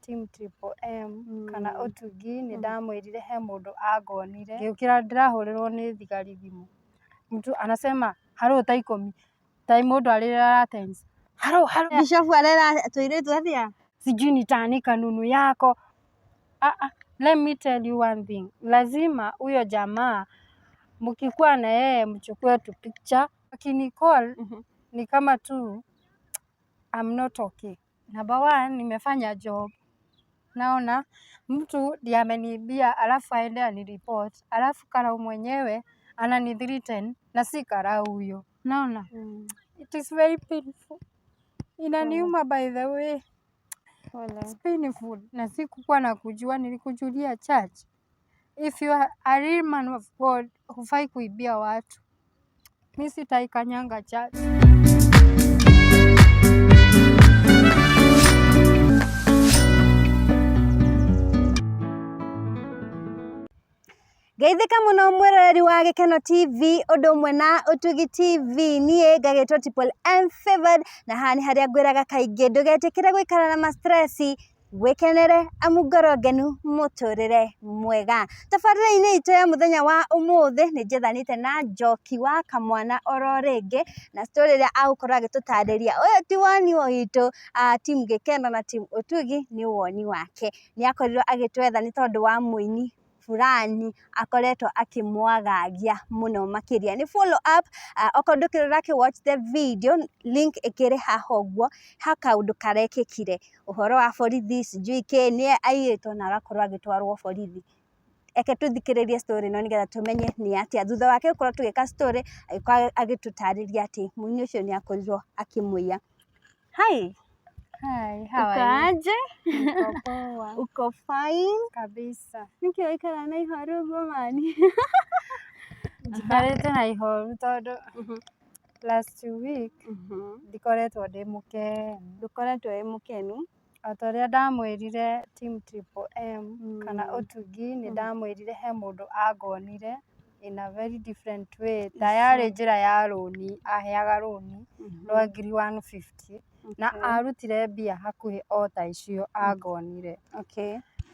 Team Triple M kana Ũtugi nĩ ndamwĩrire he mũndũ angonire, ngĩũkĩra ndĩrahũrĩrwo nĩ thigari thimũ, mtu anasema haro thaa 10 ta mũndũ arĩrĩra ara tense haro haro. Bishop arera tũirĩtu atĩa? Sijui nitaanika nunu yako. Ah, ah, let me tell you one thing, lazima huyo jamaa mkikuwa na yeye mchukue tu picture, akinicall ni kama tu I'm not okay. Number one, nimefanya job, naona mtu ndiye ameniibia alafu aende anireport, alafu karau mwenyewe anani threaten na si karau huyo, naona it is very painful, inaniuma by the way. It's painful na sikukuwa nakujua, nilikujulia church. If you are a real man of God, hufai kuibia watu. Mi sitaikanyanga church. Geithĩka mũno mwĩroreri wa Gĩkeno TV ũndũ ũmwe na Ũtugi TV, niĩ ngagĩtwo Triple M Favored, na haha nĩ harĩa ngwĩraga kaingĩ ndũgetĩkĩre gũikara na ma stress, wĩkenere amu ngoro ngenu mũtũrĩre mwega. Tabarĩra-inĩ itũ ya mũthenya wa ũmũthĩ nĩ njethanĩte na Njoki wa kamwana oro rĩngĩ, na story ĩrĩa agũkorwo agĩtũtarĩria, ũyũ ti woni witũ team Gĩkeno na team Ũtugi, nĩ woni wake. Nĩ akorirwo agĩtwetha nĩ tondũ wa mũini fulani akoretwo akĩmwagagia mũno makĩria. Nĩ follow up, okorwo ndũkĩrĩ ũrakĩ watch the video, link ĩkĩrĩ haha ũguo, he kaũndũ karekĩkire, ũhoro wa borithi sijui kĩ, nĩ aiyĩtwo na agakorwo agĩtwarwo borithi. Reke tũthikĩrĩrie story ĩno nĩgetha tũmenye nĩ atĩa. Thutha wake gũkorwo tũgĩka story, agĩkorwo agĩtũtarĩria atĩ mũini ũcio nĩ akorirwo akĩmũiya. Hi. Hi, how Uko are you? aje? Niko poa. Uko fine? Kabisa. Nĩkĩ waikara na ihoru ũguo mani? Njikarĩte na ihoru tondũ last week ndikoretwo ndĩ mũkenu. Ndũkoretwo wĩ mũkenu? O ta ũrĩa ndamwĩrire team Triple M kana Ũtugi nĩ ndamwĩrire he mũndũ angonire in a very different way, ta yarĩ njĩra ya rũni, aheaga rũni rwa ngiri 150 na arutire mbia hakuhĩ o ta icio angonire.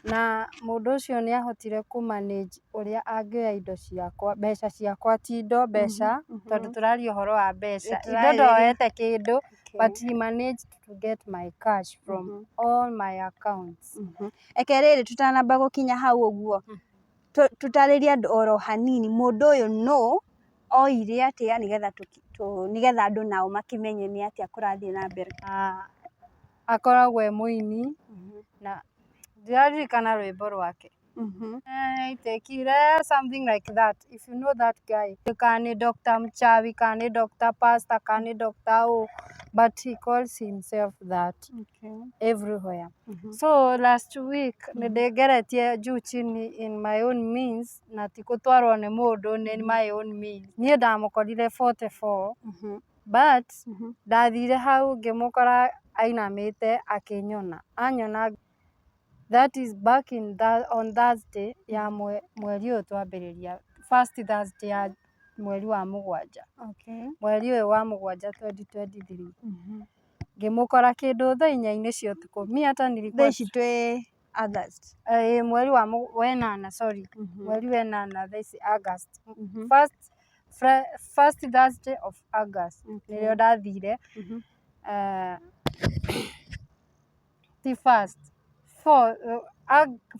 Na mũndũ ũcio nĩ ahotire kũ manage ũrĩa angĩoya indo ciakwa, mbeca ciakwa, ti indo, mbeca, tondũ tũraria ũhoro wa mbeca. Indo ndoete kĩndũ, but he managed to get my cash from all my accounts. Reke rĩrĩ tũtanamba gũkinya hau ũguo, tũtarĩrie andũ oro hanini mũndũ ũyũ nũ, oire atĩa nĩgetha andũ nao makĩmenye nĩ atĩa kũrathiĩ na mbere. Akoragwo e mũini na ndiraririkana rwĩmbo rwake. Aitikire something like that, if you know that guy. Kana nĩ Dr. Mchawi, kana nĩ Dr. Pastor, kana nĩ Dr. ũ, but he calls himself that everywhere. So last week nĩ ndĩngeretie juu chini in my own means, na ti gũtwarwo nĩ mũndũ, nĩ my own means. Niĩ ndamũkorire 44, but ndathire hau ngĩmũkora ainamĩte akĩnyona. Anyona, that is back in on Thursday ya mweri ũyũ twambĩrĩria, first Thursday ya mweri wa 7. Mweri ũyũ wa 7 2023. Ngĩmũkora kĩndũ thaa 4-inĩ cia ũtukũ. Mi hata nilikuwa Thaa ici twĩ August. Ĩĩ, mweri wa 8, sorry. Mweri wa 8 thaa ici August. First Thursday of August nĩrĩo ndathire. Ti first, four,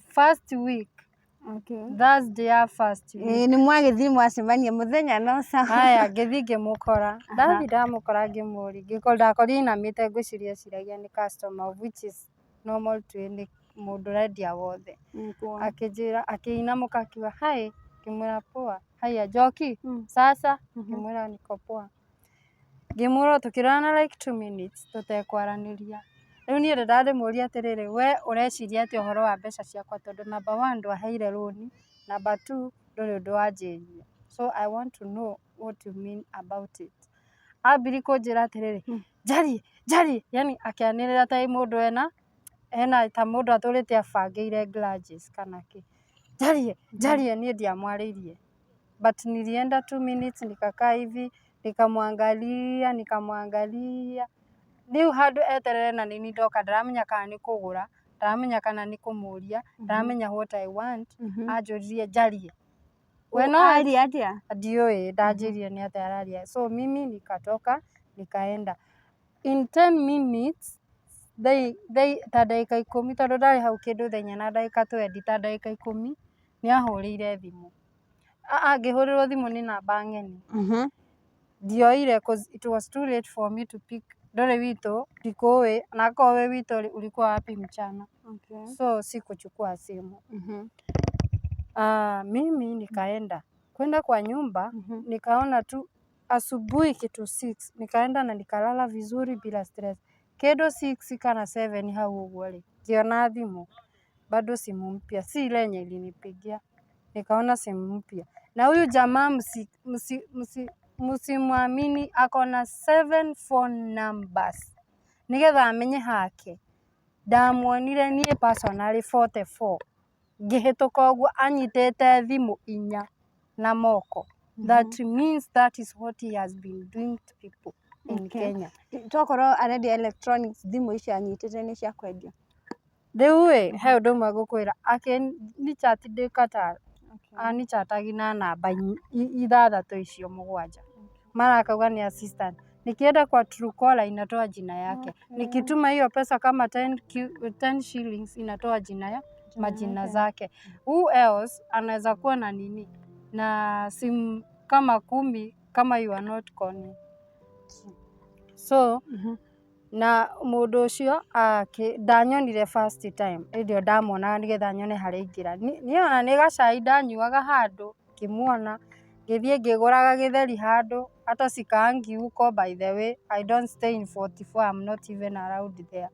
first week. Thursday ya first week. Ĩĩ nĩ mwagĩthiĩ mwacemania mũthenya no sawa. Haya, ngĩthiĩ ngĩmũkora. Ndathiĩ ndamũkora ngĩmũria, ndakorire ainamĩte, ngwĩciria eciragia nĩ customer, of which is normal to any mũndũ ũrendia wothe. Akĩnjĩra, akĩinamũka akiuga hi, ngĩmwĩra poa. Haya Njoki, sasa? Ngĩmwĩra niko poa. Ngĩmwĩra tũkĩrorana like 2 minutes tũtekwaranĩria. Rĩu niĩ ndĩrandĩmũria atĩrĩrĩ, we ũreciria atĩa ũhoro wa mbeca ciakwa, tondũ number one ndwaheire rũni, number two ndũrĩ ũndũ wanjĩrire. So I want to know what you mean about it. Ambirie kũnjĩra atĩrĩrĩ, njarie njarie, yani akĩanĩrĩra ta mũndũ ena ta mũndũ atũrĩte abangĩire grudges kana kĩ. Njarie njarie, niĩ ndiamwarĩirie, but nilienda 2 minutes nikakaa hivi, nikamwangalia, nikamwangalia. Rĩu handũ eterere na nini ndoka, ndaramenya kana nĩ kũgũra, ndaramenya kana nĩ kũmũria, ndaramenya what I want. Anjũririe njarie. We no Aria atĩa? Ndiũĩ, ndanjĩrire nĩ atĩa araria. So mimi nikatoka, nikaenda. In 10 minutes, ta ndagĩka 10, tondũ ndarĩ hau kĩndũ thaa 4 na ndagĩka 20, ta ndagĩka 10 nĩ ahũrĩire thimũ. Angĩhũrĩrwo thimũ nĩ namba ng'eni. Ndioire 'cause it was too late for me to pick. Ndũrĩ witũ, ndikũĩ, na akorwo wĩ witũ rĩ, ulikuwa wapi mchana? So sikuchukua simu. Mimi nikaenda kwenda kwa nyumba, nikaona tu asubuhi kitu 6, nikaenda na nikalala vizuri bila stress. Kĩndũ 6 kana 7 hau ũguo rĩ, ngĩona thimũ, bado simu mpya, si ile yenye ilinipigia. Nikaona simu mpya na huyu jamaa, msimwamini, ako na seven phone numbers nĩgetha amenye hake. Ndamuonire niĩ personally 44 ngĩhĩtũka ũguo anyitĩte thimũ inya na moko. That means that is what he has been doing to people in Kenya. Tokorwo arendia electronics, thimũ icio anyitĩte nĩ cia kwendia. Rĩu ĩ, he ũndũ ũmwe ngũkwĩra, akĩni chat ndĩ Qatar, anichatagi na namba ithathatũ icio mũgwanja, mara akauga ni assistant. Nikienda kwa Truecaller inatoa jina yake. Nikituma hiyo pesa kama 10 shillings inatoa jina ya majina zake. Who else anaweza kuwa na nini na simu kama 10 kama you are not calling? So na mũndũ ũcio ndanyonire first time, hĩndĩ ĩyo ndamuonaga nĩgetha nyone harĩa aingĩra. Niĩ ona nĩ gacai ndanyuaga handũ ngĩmuona, ngĩthiĩ ngĩgũraga gĩtheri handũ, hata sikaangi huko. By the way, I don't stay in 44, I'm not even around there.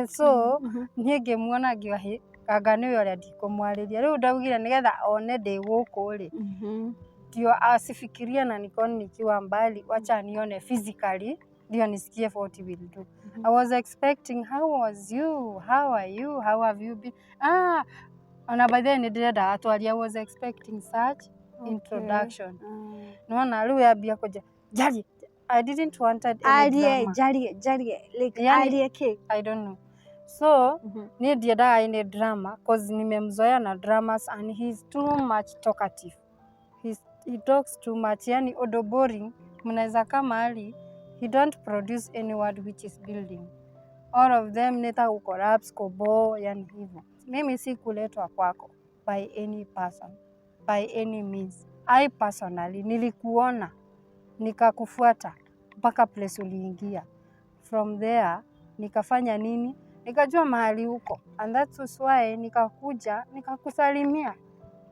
So niĩ ngĩmuona ngiuga, "Hĩ, anga nĩwe ũrĩa ndikũmwarĩria." Rĩu ndaugire nĩgetha one ndĩ gũkũ rĩ, ndio asifikirie na nikoni nikiwa mbali, wacha nione physically ndio nisikie what he will do. I was expecting, "How was you? How are you? How have you been?" Ah, ona by then nĩ ndĩrendaga twarie. I was expecting such introduction. Nona rĩu yambia kũnja njarie. I didn't wanted any Arie drama. Njarie njarie like Yani- arie kĩ? I don't know. So niĩ ndiendaga any drama 'cause nimemzoea na dramas and he's too much talkative. He talks too much. Yani ũndũ boring, mnaweza kaa mahali, he don't produce any word which is building. All of them nĩ ta kucollapse, kubo, yani hivyo. Mimi si kuletwa kwako by any person, by any means. I personally nilikuona nikakufuata mpaka place uliingia. From there nikafanya nini? Nikajua mahali huko and that's why nikakuja nikakusalimia.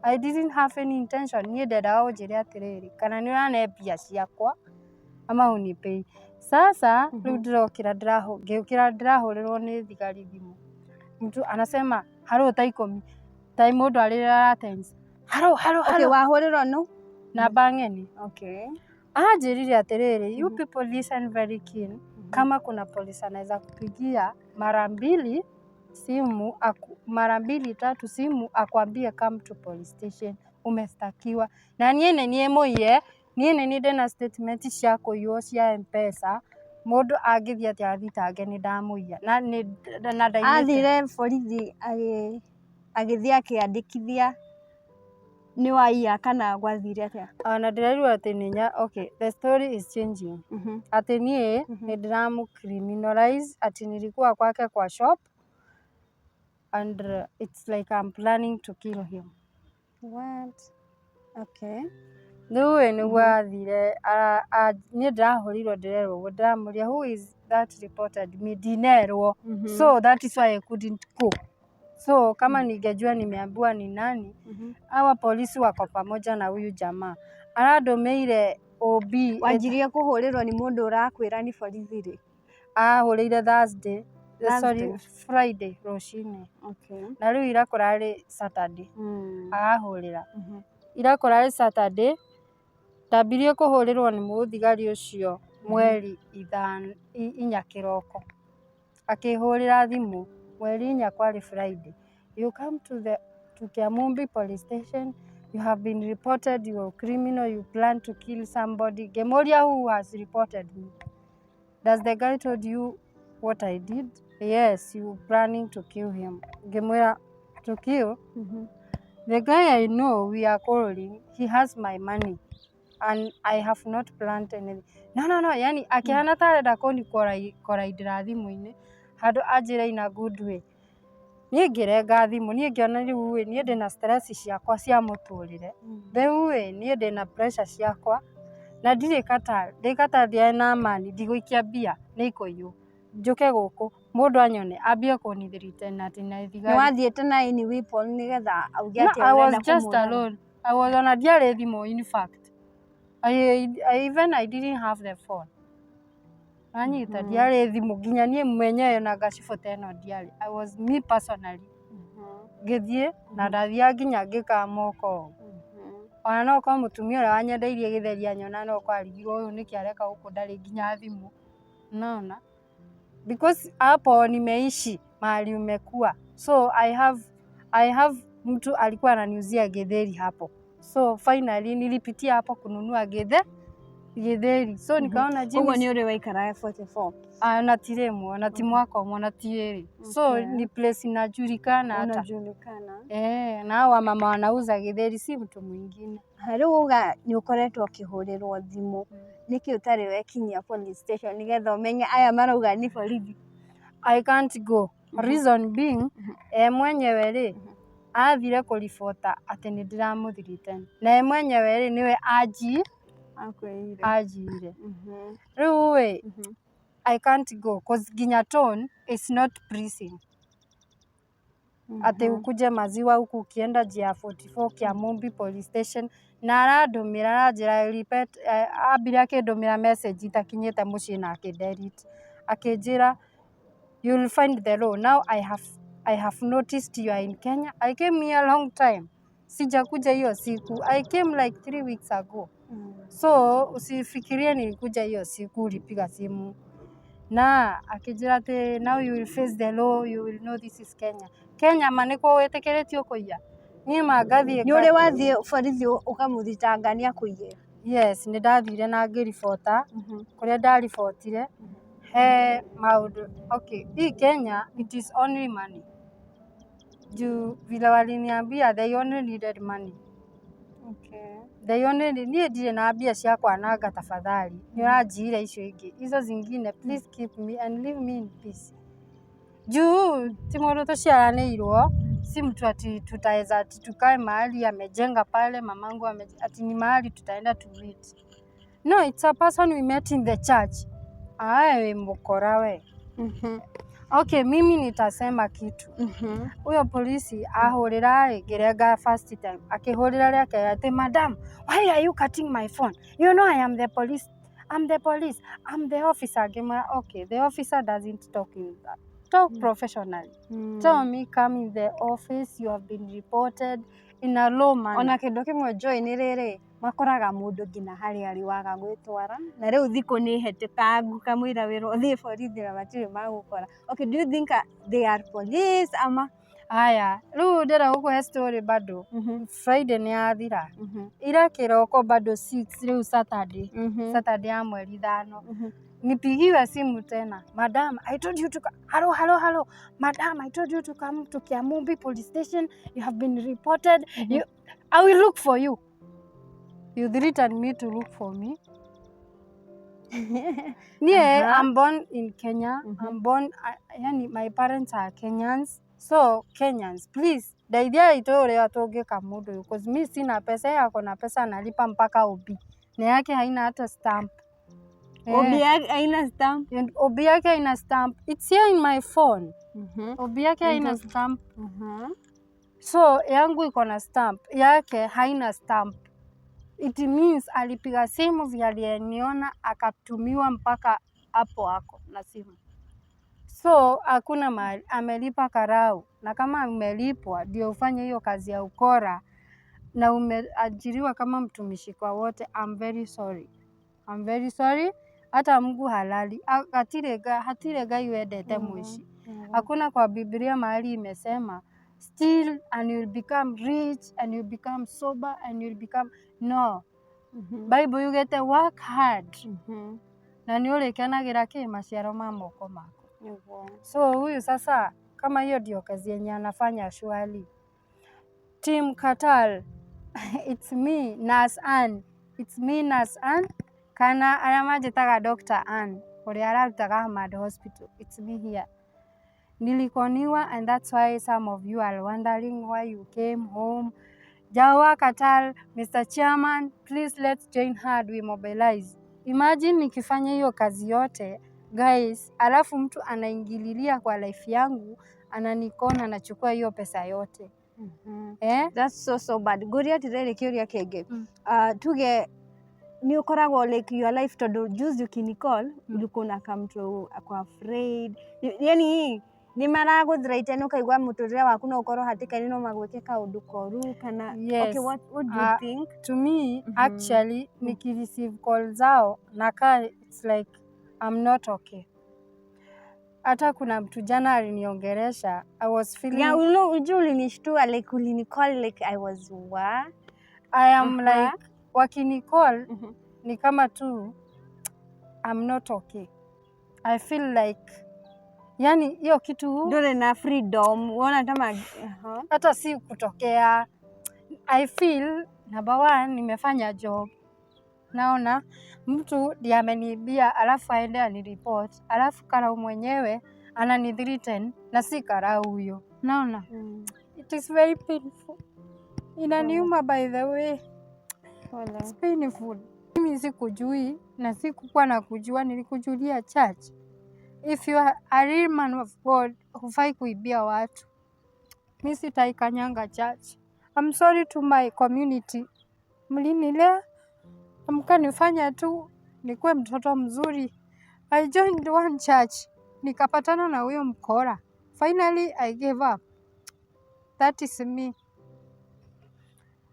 I didn't have any intention. Niĩ ndendaga ũnjĩre atĩrĩrĩ, kana nĩ ũrane mbia ciakwa ama unipei. Sasa rĩu ndĩrokĩra, ngĩũkĩra ndĩrahũrĩrwo nĩ thigari thimũ. Mtu anasema haro ta 10 ta mũndũ arĩrĩa aratense. Haro haro haro. Wahũrĩrwo nũ? Namba ng'eni. Anjĩrire atĩrĩrĩ, "You people listen very keen. Kama kuna polisi anaweza kupigia mara mbili simu mara mbili tatu simu akwambie come to police station, umestakiwa." Na niĩ nĩ niĩ mũiye, niĩ nĩ niĩ ndĩna statement cia kũiywo cia M-Pesa. Mũndũ angĩthiĩ atĩa athitange nĩ ndamũiya na nĩ na ndaimĩte. Athire borithi agĩthiĩ akĩandĩkithia nĩ waiya kana gwathire atĩa? Ona ndĩrerirwo atĩ nĩ nya, okay, the story is changing. Atĩ niĩ nĩ ndĩramũ criminalize, ati nilikuwa kwake kwa shop and it's like I'm planning to kill him. What? Okay. Rĩu ĩ nĩguo athire, niĩ ndĩrahũrirwo ndĩrerwo ũguo, ndĩramũria, "Who is that reported me?" Ndinerwo. So that is why I couldn't go. So kama ningejua nimeambiwa ni nani, hawa polisi wako pamoja na huyu jamaa arandũmĩire OB. Wanjirie kũhũrĩrwo nĩ mũndũ ũrakwĩra nĩ borithi rĩ? Ahũrĩire Thursday, sorry, Thursday. Friday rũcinĩ. Na rĩu ira kũrarĩ Saturday. Arahũrĩra ira kũrarĩ Saturday. Ndambirie kũhũrĩrwo nĩ mũthigari ũcio mweri 5, 4 kĩroko, akĩhũrĩra thimũ mweri 4, kwarĩ Friday. "You come to Kiamumbi police station, you have been reported, you are criminal, you plan to kill somebody." Ngĩmũria, "Who has reported me?" Does the guy told you what I did? Yes, you planning to kill him. Ngĩmwĩra, to kill? The guy I know we are quarreling, he has my money and I have not planned anything. No, no, no, yani akĩhana ta arenda kũraindĩra thimũ-inĩ handũ anjĩre in a good way. Niĩ ngĩrenga thimũ, niĩ ngĩona rĩu ĩ, niĩ ndĩna stress ciakwa cia mũtũrĩre. Rĩu ĩ, niĩ ndĩna pressure ciakwa na ndirĩ Qatar, ndĩ Qatar ndiarĩ na amani, ndigũikia mbia nĩ ikũiywo. Njũke gũkũ mũndũ anyone ambie kũnithirite atĩ na Nĩ thigari. Wathiĩte na any weapon nĩgetha auge No, atĩ I was ũrenda just kũmũraga? Alone. I was on a ndiarĩ thimũ, in fact. I even I didn't have the phone. Wanyita? Ndiarĩ thimũ nginya niĩ mwenyewe na ngacibũ ta ĩno ndiarĩ. I was me personally. Ngĩthiĩ na ndathiaga nginya ngĩkaga moko ũũ. Ona no korwo mũtumia ũrĩa wanyendeirie gĩtheri anyona no korwo arigirwo ũyũ nĩkĩ areka gũkũ ndarĩ nginya thimũ. Unaona? Because hapo nimeishi mahali umekuwa. So I have mtu alikuwa ananiuzia githeri hapo. So finally nilipitia hapo kununua githeri. So nikaona Ũguo Jimmy nĩ ũrĩ waikaraga 44? Ah, na ti rĩmwe na ti mwaka ũmwe na ti ĩrĩ. So ni place inajulikana hata. Unajulikana. Eh, na hao wamama wanauza githeri si mtu mwingine. Rĩu uga nĩ ũkoretwo ũkĩhũrĩrwo thimũ, nĩkĩ ũtarĩ wekinyia police station nĩgetha ũmenye aya marauga nĩ borithi? I can't go. Reason being, e mwenyewe rĩ athire kũribota atĩ nĩ ndĩramũthirite na ye mwenyewe rĩ nĩwe anji Akwĩrire. Anjiire. Rĩu ĩ, I can't go 'cause nginya tone is not pleasing. Atĩ ukuje maziwa huku ukienda njia ya 44 Kiamumbi police station na arandũmĩra aranjĩra repeat, ambire akĩndũmĩra message itakinyĩte mũciĩ na akĩ delete, akĩnjĩra, "You will find the law. Now I have noticed you are in Kenya. I came here a long time, sijakuja hiyo siku. I came like 3 weeks ago, so usifikirie nilikuja hiyo siku ulipiga simu." Na akĩnjĩra atĩ, "Now you will face the law. You will know this is Kenya." Kenya ma nĩkuo wĩtĩkĩrĩtio kũiya? Niĩ ma ngathiĩ Nĩ ũrĩ wathiĩ borithi ũkamũthitanga nĩ akũiyĩra? Yes, nĩ ndathire na ngĩribota kũrĩa ndaribotire he maũndũ. Okay, hii Kenya it is only money, juu vile waliniambia, they only needed money. They only niĩ ndirĩ na mbia cia kwananga. Tafadhali nĩ ũranjiire icio ingĩ, izo zingine, please keep me and leave me in peace, juu ti mũndũ tũciaranĩirwo, si mtu ati tutaweza ati tukae mahali amejenga pale mamangu ati ni mahali tutaenda to meet. No, it's a person we met in the church. Aye, mukora we. Okay, mimi nitasema kitu. Huyo polisi ahũrĩra rĩ, ngĩrenga first time, akĩhũrĩra rĩa kerĩ atĩ, "Madam, why are you cutting my phone? You know I am the police. I'm the police. I'm the officer." Ngĩmwĩra, "Okay, the officer doesn't talk in that. Talk professionally. Tell me, come in the office, you have been reported in a law manner." Ona kĩndũ kĩmwe, Joy, nĩ rĩrĩ makoraga mũndũ nginya harĩa arĩ waga gwĩtwara na rĩu thikũ nĩ hetũkangu kamũira wĩra ũthiĩ borithi na matirĩ magũkora. Okay, do you think they are police ama? Aya, rĩu ndĩrenda gũkũhe story bado. Friday nĩ yathira. Ira kĩroko bado 6 rĩu Saturday. Saturday ya mweri 5. Nipigiwe simu tena. "Madam, I told you to hello, hello, hello. Madam, I told you to come to Kiamumbi police station. You have been reported. You, I will look for you. You threatened me to look for me." Nie, I'm born in Kenya. I'm born, yani my parents are Kenyans. So, Kenyans, please, ndeithiai tu ũrĩa tũngĩka mũndũ ũyũ, 'cause mi sina pesa, yeye ako na pesa, analipa mpaka OB. Na yake haina hata stamp. OB yake haina stamp? And OB yake haina stamp. It's here in my phone. OB yake haina stamp. So yangu iko na stamp, yake haina stamp. It means alipiga simu vile aliyeniona akatumiwa mpaka hapo ako na simu. So hakuna mahali amelipa karau, na kama umelipwa ndio ufanye hiyo kazi ya ukora na umeajiriwa kama mtumishi kwa wote, I'm very sorry. I'm very sorry. Hata Mungu halali. Hatirĩ Ngai wendete mũici. Hakuna kwa Biblia mahali imesema steal and you'll become rich and you'll become sober and you'll become, no. Bible yugĩte work hard. Na nĩ ũrĩkenagĩra kĩ maciaro ma moko maku. So huyu sasa, kama hiyo ndio kazi yenye anafanya, surely. Team Qatar, it's me, Nurse Ann. It's me, Nurse Ann. Kana arĩa manjĩtaga Dr. Ann, ũrĩa ararutaga Hamad Hospital. It's me here. Nilikoniwa, and that's why some of you are wondering why you came home. Jawa Qatar, Mr. Chairman, please, let's join hard, we mobilize. Imagine nikifanya hiyo kazi yote, guys, alafu mtu anaingililia kwa life yangu, ananikona, anachukua hiyo pesa yote. Eh? That's so so bad. Ngũria atĩrĩrĩ, kĩũria kĩngĩ. Tuge nĩ ũkoragwo like your life, tondũ juzi ukinicall ulikuwa unakaa mtu ako afraid, yani nĩ maragũthreaten, ũkaigua mũtũrĩre waku no ũkorwo hatĩka-inĩ, no magwĩke kaũndũ koru kana Yes. Okay, what do you think? To me, actually, nikireceive call zao nakaa, it's like I'm not okay. Hata kuna mtu jana aliniongeresha, I was feeling Yeah, unajua ulinishtua, like ulinicall, like I was wa I am like, wakinicall ni kama tu I'm not okay. I feel like, yani hiyo kitu ndũrĩ na freedom wona tama hata si kutokea. I feel number one, nimefanya job, naona mtu ndiye ameniibia, alafu aende aniripot, alafu karau mwenyewe ananithreaten na si karau huyo, naona it is very painful, inaniuma by the way. Pole. It's painful. Mimi sikujui na sikukuwa na kujua, nilikujulia church. If you are a real man of God, hufai kuibia watu. Mi sitaikanyanga church. I'm sorry to my community. Mlinilea mkanifanya tu nikuwe mtoto mzuri. I joined one church, nikapatana na huyo mkora. Finally I gave up. That is me.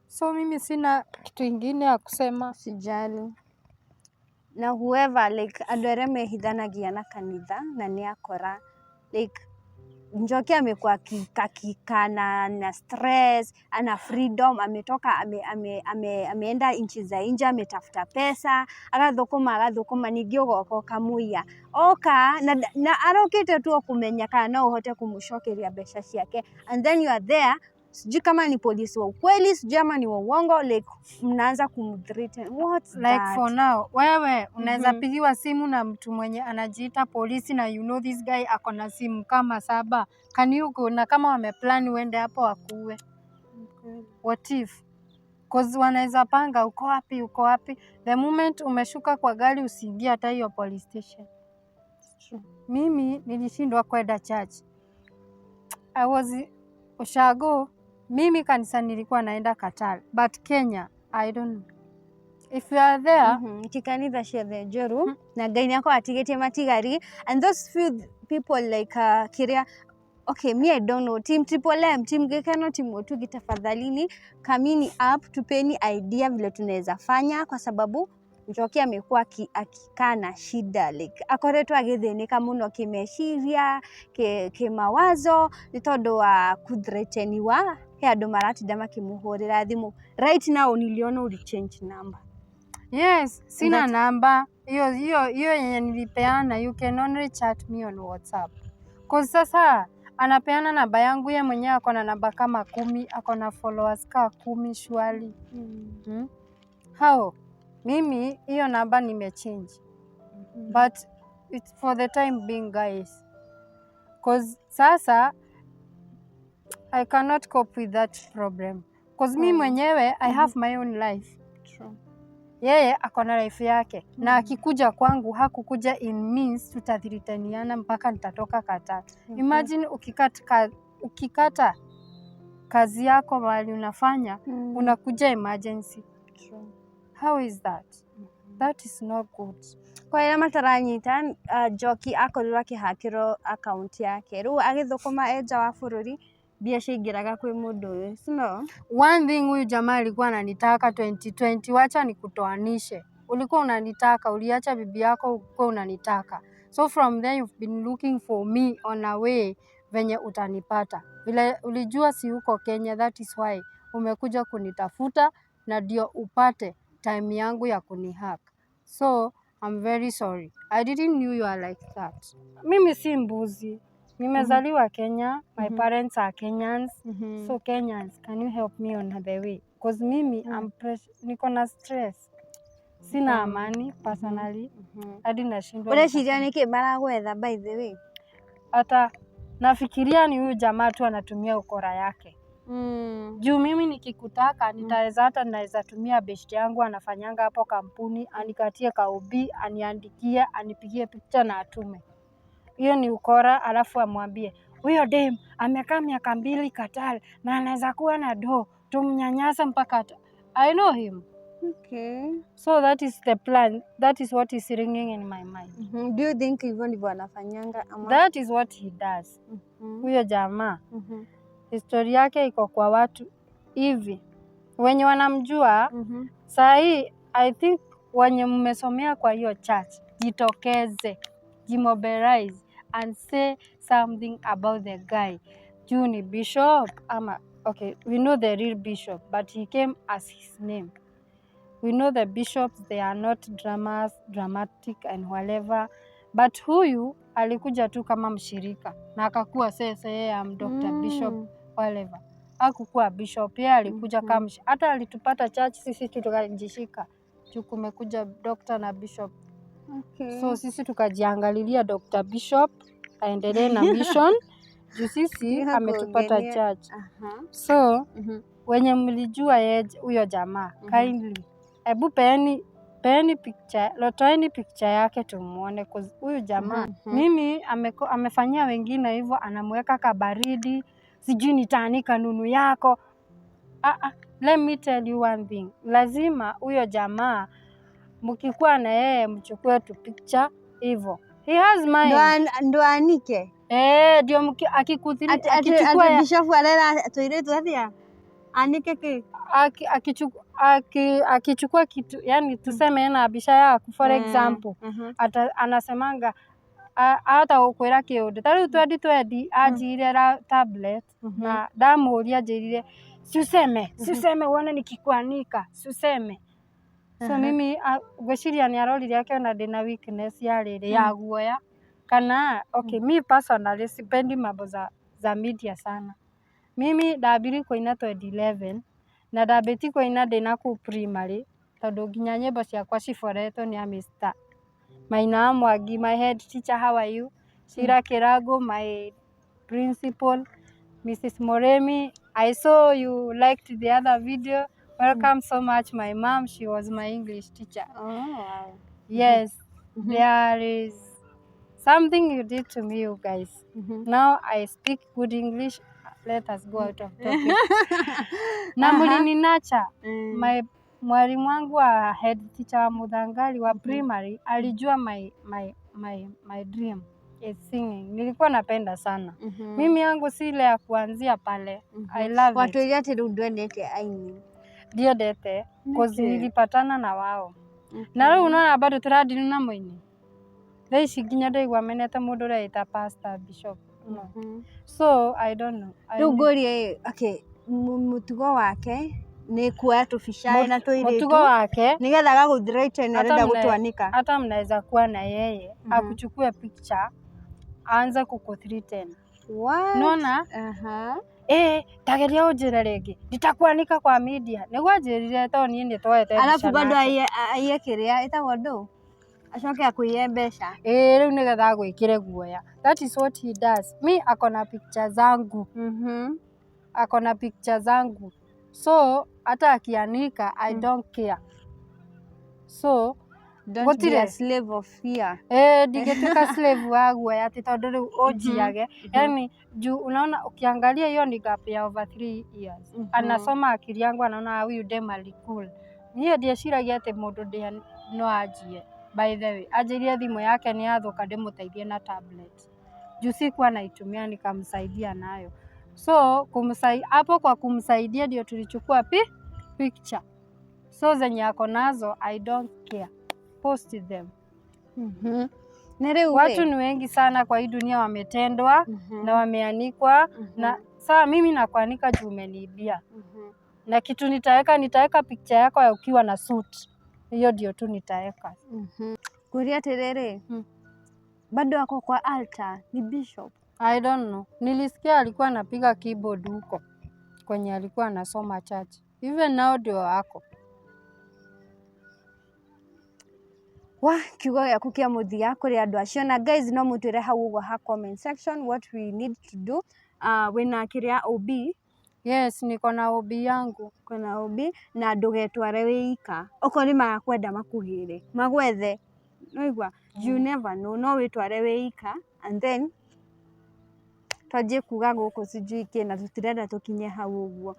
So mimi sina kitu ingine ya kusema. Sijali na whoever, like andũ arĩa mehithanagia na kanitha na nĩ akora, like Njoki amekuwa akikaa na stress, ana freedom, ametoka ameenda nchi za nje, ametafuta pesa, agathũkũma agathũkũma, ningĩ ũgoka ũkamũiya. Oka na arokĩte tu o kũmenya kana no ũhote kũmũcokeria mbeca ciake, and then you are there, sijui kama ni polisi wa ukweli, sijui ama ni wa uongo, like mnaanza kumthreaten. What's Like that? For now, wewe unaweza pigiwa simu na mtu mwenye anajiita polisi na you know this guy ako na simu kama saba. Can you go? Na kama wameplan uende hapo wakuue. What if? 'Cause wanaweza panga uko wapi, uko wapi. The moment umeshuka kwa gari, usiingie hata hiyo police station. Mimi nilishindwa kwenda church. I was ushago. Mimi kanisa nilikuwa naenda Qatar, but Kenya, I don't know. If you are there, Ti kanitha ciothe njũru na Ngai nĩ akorwo atigĩtie matigari and those few people like kiria. Okay, me, I don't know. Team Triple M, Team Gĩkeno, Team Ũtugi, tafadhalini kamini up, tupeni idea vile tunaweza fanya, kwa sababu Njoki amekuwa akikaa na shida, like akoretwo agĩthĩnĩka mũno kĩmeciria, kĩmawazo, nĩ tondũ wa kũthreateniwa. He andũ maratinda makĩmũhũrĩra thimũ. Right now niliona ulichange number. Yes, sina namba hiyo hiyo hiyo yenye nilipeana. You can only chat me on WhatsApp. 'Cause sasa anapeana namba yangu, ye mwenyewe ako na namba kama 10, ako na followers kaa 10 surely. How? Mimi hiyo namba nimechange. But it's for the time being, guys. 'Cause sasa I cannot cope with that problem. 'Cause mi mwenyewe I have my own life. True. Yeye ako na life yake na akikuja kwangu, hakukuja in means tutathreateniana mpaka nitatoka Qatar. Imagine ukikata kazi yako mahali unafanya, unakuja emergency. True. How is that? That is not good. Kwa arĩa mataranyita, Njoki akorirwo akĩhakĩrwo account yake, rĩu agĩthũkũma e nja wa bũrũri, mbia ciaingĩraga kwĩ mũndũ ũyũ, sino? One thing, huyu jamaa alikuwa ananitaka 2020, wacha nikutoanishe. Ulikuwa unanitaka, uliacha bibi yako ukuwa unanitaka. So from there you've been looking for me on a way venye utanipata. Vile ulijua si huko Kenya, that is why umekuja kunitafuta na ndio upate time yangu ya kunihack. So I'm very sorry. I didn't knew you are like that. Mimi si mbuzi. Nimezaliwa Kenya. My parents are Kenyans. So Kenyans, can you help me on the way? Cause mimi I'm niko na stress. Sina amani personally. Hadi nashindwa. Ũreciria nĩkĩ maragwetha, by the way? Hata nafikiria ni huyu jamaa tu anatumia ukora yake. Juu mimi nikikutaka nitaweza, hata naweza tumia beshte yangu anafanyanga hapo kampuni anikatie kaubi, aniandikie, anipigie picha na atume. Hiyo ni ukora, alafu amwambie huyo dem amekaa miaka 2 Qatar na anaweza kuwa na do, tumnyanyasa mpaka I know him. So that is the plan. That is what is ringing in my mind. Do you think hivyo ndivyo anafanyanga ama? That is what he does. Huyo jamaa historia yake iko kwa watu hivi wenye wanamjua. Saa hii I think wenye mmesomea kwa hiyo church, jitokeze, jimobilize and say something about the guy. Juu ni bishop ama, okay, we know the real bishop, but he came as his name. We know the bishops, they are not dramas, dramatic and whatever, but huyu alikuja tu kama mshirika na akakuwa sasa yeye am Dr. Bishop whatever. Hakukuwa bishop, yeye alikuja kama hata alitupata church, sisi tukajishika juu kumekuja doctor na bishop. So sisi tukajiangalilia Dr. Bishop aendelee na mission juu sisi Ya ametupata kuongelea. Church. So wenye mlijua yeye huyo jamaa, kindly hebu peeni picture, toeni picture yake tumuone, 'cause huyu jamaa mimi amefanyia wengine hivyo, anamweka kabaridi, sijui nitaanika nunu yako. Ah, ah, let me tell you one thing, lazima huyo jamaa mkikuwa na yeye mchukue tu picture hivyo. He has mine. Ndo anike. Eh, ndio akichukua Ati bishop arera tuiritu athia anike ki? Akichukua kitu, yani tuseme ena bisha yaku, for example, anasemanga ahota gukwira kiundu ta riu 2020 anjire tablet na ndamuria anjirire, "Siuseme, siuseme uone nikikuanika, siuseme." So mimi ngwiciria nĩ arorire akiona ndĩna weakness ya rĩrĩ ya guoya kana, okay, mi personally sipendi mambo za media sana. Mimi ndambiri kũina 2011 na ndambĩtie kũina ndĩna kũu primary, tondũ nginya nyĩmbo ciakwa ciboretwo nĩ a Mr. Maina Mwangi, my head teacher, how are you? Shira Kirago, my principal, Mrs. Moremi, I saw you liked the other video. Welcome so much, my mom. She was my English teacher. Oh, wow. Yes, there is something you did to me, you guys. Now I speak good English. Let us go out of topic. Na mulininacha. My mwalimu wangu wa head teacher wa Mudhangali wa primary alijua my dream is singing. Nilikuwa napenda sana. Mimi yangu si ile ya kuanzia pale. I love it. Watwĩre atĩ rĩu ndwendete aini. Ndiendete cause Nĩkĩ? Nilipatana na wao. Na rĩu unaona bado tũradini na mũini. Thaa ici nginya ndaigua menete mũndũ ũreĩta pastor bishop. No. So I don't know. Rĩu ngũrie, okay, mũtugo wake nĩ kuoya tũbica na tũirĩtu Mũtugo wake nĩgetha agagũ-threaten hata arenda gũtwanika. Hata mnaweza kuwa na yeye akuchukue picture aanze kukuthreaten. What? Nona tageria ũnjĩre rĩngĩ nditakuanika kwa media, nĩguo anjĩrire to niĩ nĩ twete Alafu mbica bado nake. Aiye kĩrĩa ĩtagwo ndũ, acoke akũiye mbeca. Ĩĩ, rĩu nĩgetha agwĩkĩre guoya. That is what he does. Mi akona picture zangu, akona picture zangu, so hata akianika I don't care. So Don't be Gũtirĩ. a slave of fear. Eh, ndingĩtuĩka slave wa guoya atĩ tondũ rĩu ũnjiage. Yani juu unaona ukiangalia hiyo ni gap ya over 3 years. Anasoma akili yangu, anaona huyu dem alikul. Niĩ ndieciragia atĩ mũndũ ndĩa no anjie. By the way, anjĩrie thimũ yake nĩ yathũka ndĩmũteithie na tablet. Juu sikuwa naitumia, nikamsaidia nayo. So hapo kwa kumsaidia ndio tulichukua picture. So zenye ako nazo I don't care. Post them. Na rĩu Watu rĩ, ni wengi sana kwa hii dunia wametendwa na wameanikwa, na saa mimi nakuanika juu umeniibia, na kitu nitaweka, nitaweka picha yako ya ukiwa na suit, hiyo ndio tu nitaweka. Kuria atiriri, bado ako kwa altar ni bishop? I don't know. Nilisikia alikuwa anapiga keyboard huko kwenye alikuwa anasoma church. Even now ndio ako. Wa kiugo gĩaku kĩa mũthia kũrĩ andũ acio, na guys, no mũtwĩre hau ũguo ha comment section what we need to do. Wĩna kĩrĩa, OB? Yes, niko na OB yangu. Kwĩna OB, na ndũgetware wĩ ika. Okorwo nĩ marakwenda, makũgĩre, magwethe, noigua, you never know. No wĩtware wĩ ika and then twanjie kuga gũkũ sijui kĩ, na tũtirenda tũkinye hau ũguo.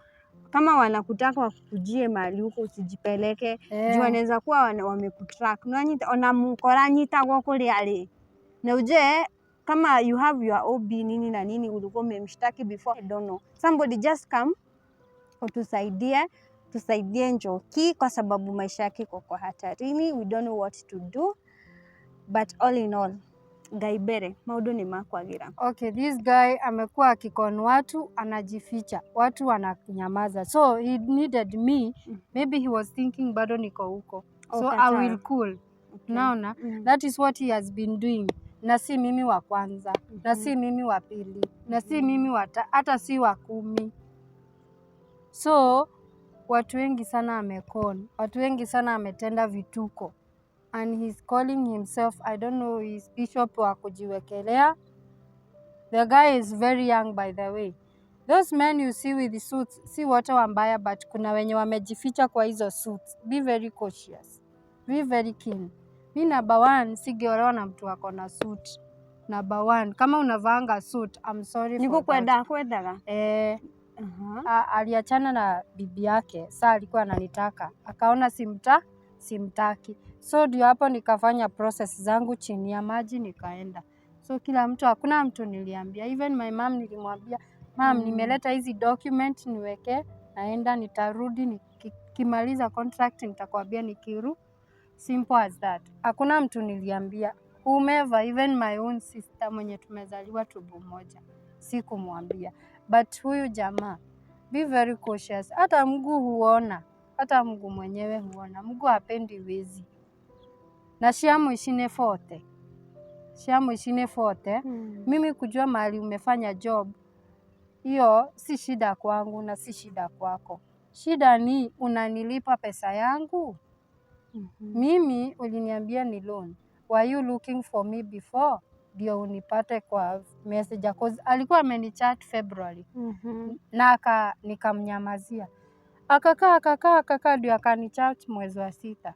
Kama wanakutaka, wakukujie mahali huko, usijipeleke juu wanaweza kuwa wamekutrack. Nĩwanyita? Ona mũkora anyitagwo kũrĩa arĩ. Na ujue kama you have your OB, nini na nini, ulikuwa umemshtaki before, I don't know, somebody just come utusaidie, tusaidie Njoki kwa sababu maisha yake iko kwa hatarini. We don't know what to do, but all in all, Ngai mbere, maũndũ nĩ makwagĩra. Okay, this guy amekuwa akicon watu, anajificha, watu wananyamaza. So he needed me. Maybe he was thinking bado niko huko. So I Qatar. Will cool. Naona that is what he has been doing. Na si mimi wa kwanza, na si mimi wa pili, na si mimi wa hata si wa 10. So watu wengi sana amecon, watu wengi sana ametenda vituko, and he's calling himself, I don't know, he's bishop wa kujiwekelea. The guy is very young, by the way. Those men you see with the suits, si wote wambaya, but kuna wenye wamejificha kwa hizo suits. Be very cautious. Be very keen. Mi number one, singeolewa na mtu ako na suit. Number one, kama unavaanga suit, I'm sorry Nĩ for that. gũkwenda kwendaga. Eh, aliachana na bibi yake, saa alikuwa ananitaka, akaona simtaki, so ndio hapo nikafanya process zangu chini ya maji nikaenda. So kila mtu, hakuna mtu niliambia, even my mom nilimwambia, "Mum, nimeleta hizi document niweke, naenda, nitarudi nikimaliza contract nitakwambia nikiru." Simple as that. Hakuna mtu niliambia, whomever, even my own sister mwenye tumezaliwa tumbo moja, sikumwambia. But huyu jamaa, be very cautious. Hata mguu huona, hata mguu mwenyewe huona. Mguu hapendi wizi. Na cia ici nĩ 40, cia ici nĩ 40. Mimi kujua mahali umefanya job, hiyo si shida kwangu na si shida kwako. Shida ni unanilipa pesa yangu? Mimi uliniambia ni loan. Were you looking for me before ndio unipate kwa message? 'Cause alikuwa amenichat February na nikamnyamazia, akakaa, akakaa, akakaa, ndio akanichat mwezi wa sita,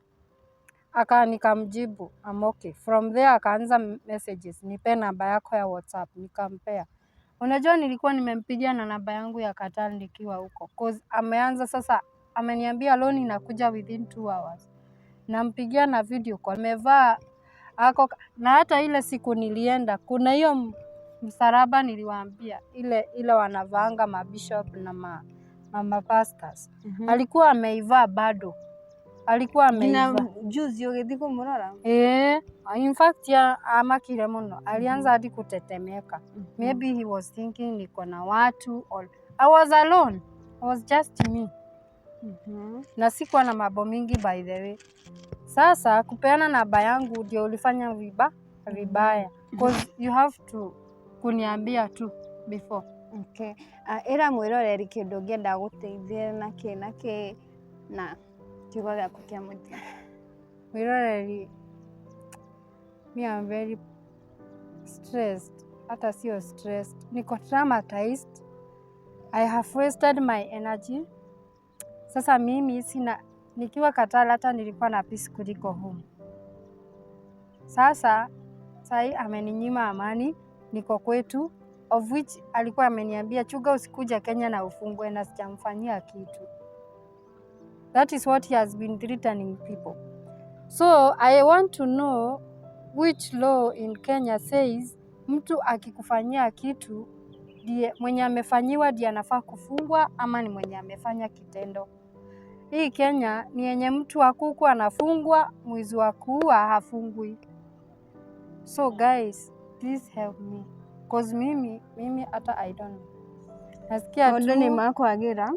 nikamjibu I'm okay. From there akaanza messages, "Nipe namba yako ya WhatsApp." Nikampea. Unajua nilikuwa nimempigia na namba yangu ya Qatar nikiwa huko, 'cause ameanza sasa, ameniambia loan inakuja within 2 hours. Nampigia na video call, amevaa ako, na hata ile siku nilienda, kuna hiyo msalaba niliwaambia, ile ile wanavaanga mabishop na mama pastors. Alikuwa ameivaa bado, alikuwa Nginya ameivaa. Juzi ũgĩthiĩ kũmũrora? Eh, in fact ya amakire muno, alianza hadi kutetemeka. Maybe he was thinking niko na watu or I was alone. I was just me. Na sikuwa na mambo mingi, by the way. Sasa kupeana namba yangu ndio ulifanya vibaya. 'Cause you have to kuniambia tu before. Okay. Ĩra mwĩroreri kĩndũ ũngĩenda gũteithia na kĩ na kĩ, na kiugo gĩaku kĩa mũthia. Mwĩroreri, me I'm very stressed. Hata sio stressed. Niko traumatized. I have wasted my energy. Sasa mimi sina, nikiwa Qatar hata nilikuwa na peace kuliko home. Sasa sahi ameninyima amani, niko kwetu, of which alikuwa ameniambia, "Chunga usikuja Kenya na ufungwe," na sijamfanyia kitu. That is what he has been threatening people. So I want to know which law in Kenya says mtu akikufanyia kitu, ndiye mwenye amefanyiwa ndiye anafaa kufungwa ama ni mwenye amefanya kitendo? Hii Kenya ni yenye mtu wa kuku anafungwa, mwizi wa kuua hafungwi. So guys, please help me. 'Cause mimi hata I don't know. Nasikia Maũndũ nĩ tu, makwagĩra.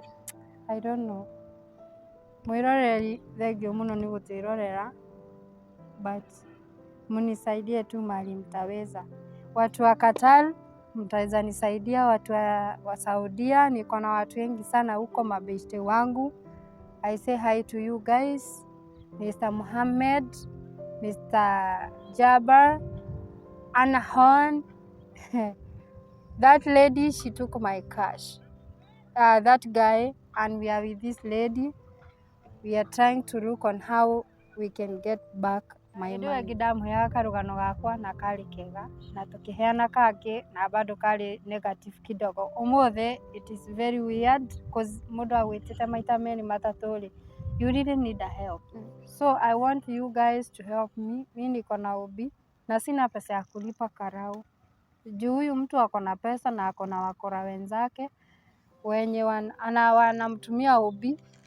I don't know. Mwĩroreri, thengiũ mũno nĩ gũtwĩrorera, but Mnisaidie tu mahali mtaweza. Watu wa Qatar mtaweza nisaidia, watu wa Saudia, niko na watu wengi sana huko, mabeshte wangu. I say hi to you guys. Mr. Muhammad, Mr. Jabar, Anna Horn. That lady, she took my cash. That guy, and we are with this lady. We are trying to look on how we can get back my money. Ĩngĩ ndamũheaga karũgano gakwa na karĩ kega na tũkĩheana kangĩ na bado karĩ negative kidogo. Ũmũthĩ it is very weird cause mũndũ agwĩtĩte maita merĩ matatũ rĩ, you really need a help. So I want you guys to help me. Mi niko na OB na sina pesa ya kulipa karau. Juu huyu mtu ako na pesa na ako na wakora wenzake wenye wanamtumia OB,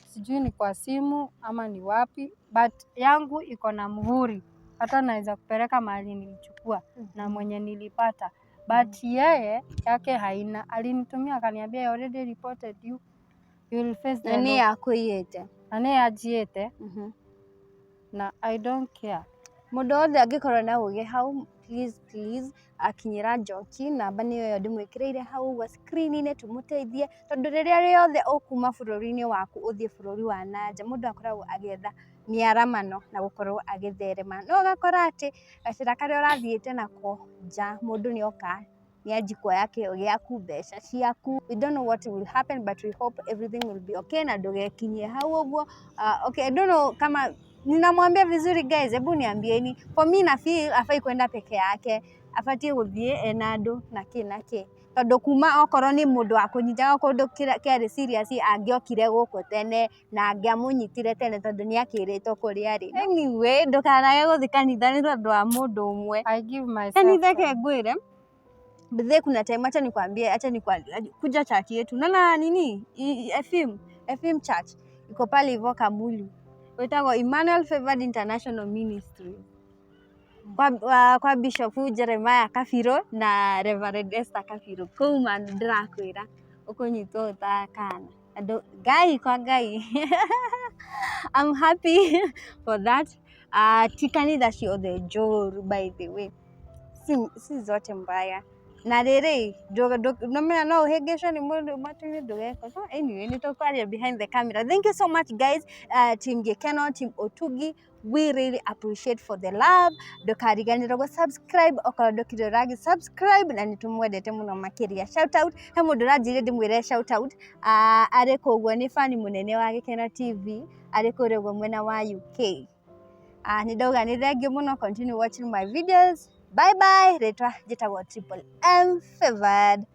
sijui ni kwa simu ama ni wapi, but yangu iko na muhuri, hata naweza kupeleka mahali nilichukua na mwenye nilipata, but yeye yake haina. Alinitumia akaniambia, "I already reported you, you will face the Na nĩ law." Yakwĩyĩte? Na nĩ anjiĩte na I don't care. Mũndũ wothe angĩkorwo na ũgĩ hau, please, please, akinyĩra Njoki, namba nĩyo ĩyo ndĩmwĩkĩrĩire hau ũguo screen-inĩ, tũmũteithie, tondũ rĩrĩa rĩothe ũkuma bũrũri-inĩ waku ũthiĩ bũrũri wa nanja, mũndũ akoragwo agĩetha mĩaramano na gũkorwo agĩtherema, no ũgakora atĩ gacĩra karĩa ũrathiĩte nako nja, mũndũ nĩ oka nĩ anji kuoya kĩo gĩaku, mbeca ciaku. We don't know what will happen, but we hope everything will be okay na ndũgekinyie hau ũguo. Okay, I don't know kama ninamwambia vizuri. Guys, hebu niambieni. For me, na feel afai kwenda peke yake, abatie gũthiĩ ena andũ na kĩ na kĩ, tondũ kuma okorwo nĩ mũndũ wa kũnyitaga kũndũ kĩarĩ serious, angĩokire gũkũ tene na angĩamũnyitire tene, tondũ nĩ akĩrĩtwo kũrĩa arĩ. Anyway, ndũkanage gũthiĩ kanitha nĩ tondũ wa mũndũ ũmwe. I give myself Kanitha time. Ke ngwĩre. But kuna time, acha nikwambie, acha nikwambie, kuja church yetu. Naona nini? FM, FM Church iko pale hivyo Kamulu. Wetagwo Emmanuel Favored International Ministry. Kwa Bishop Jeremiah Kabiro na Reverend Esther Kabiro. Kũu ma ndĩrakwĩra ũkũnyitwo ũtakana. Andũ Ngai kwa Ngai. I'm happy for that. Ti kanitha ciothe njũru, by the way. Si zote mbaya na rĩrĩ nomenya no ũhĩngĩcwo nĩ mũndũ matu-inĩ, ndũgeka. So anyway, nĩ tũkwaria behind the camera. Thank you so much, guys. Team Gĩkeno, team Otugi, we really appreciate for the love. Ndũkariganĩrwo gũ subscribe okorwo ndũkĩrĩ ũragĩ subscribe, na nĩ tũmwendete mũno makĩria. Shout out, he mũndũ ũranjĩrire ndĩmwĩre shout out, arĩ kũu ũguo, nĩ fan mũnene wa Gĩkeno TV, arĩ kũrĩa ũguo mwena wa UK. Nĩ ndauga nĩ thank you mũno. Continue watching my videos. Bye bye. Rĩtwa njĩtagwo Triple M Favored.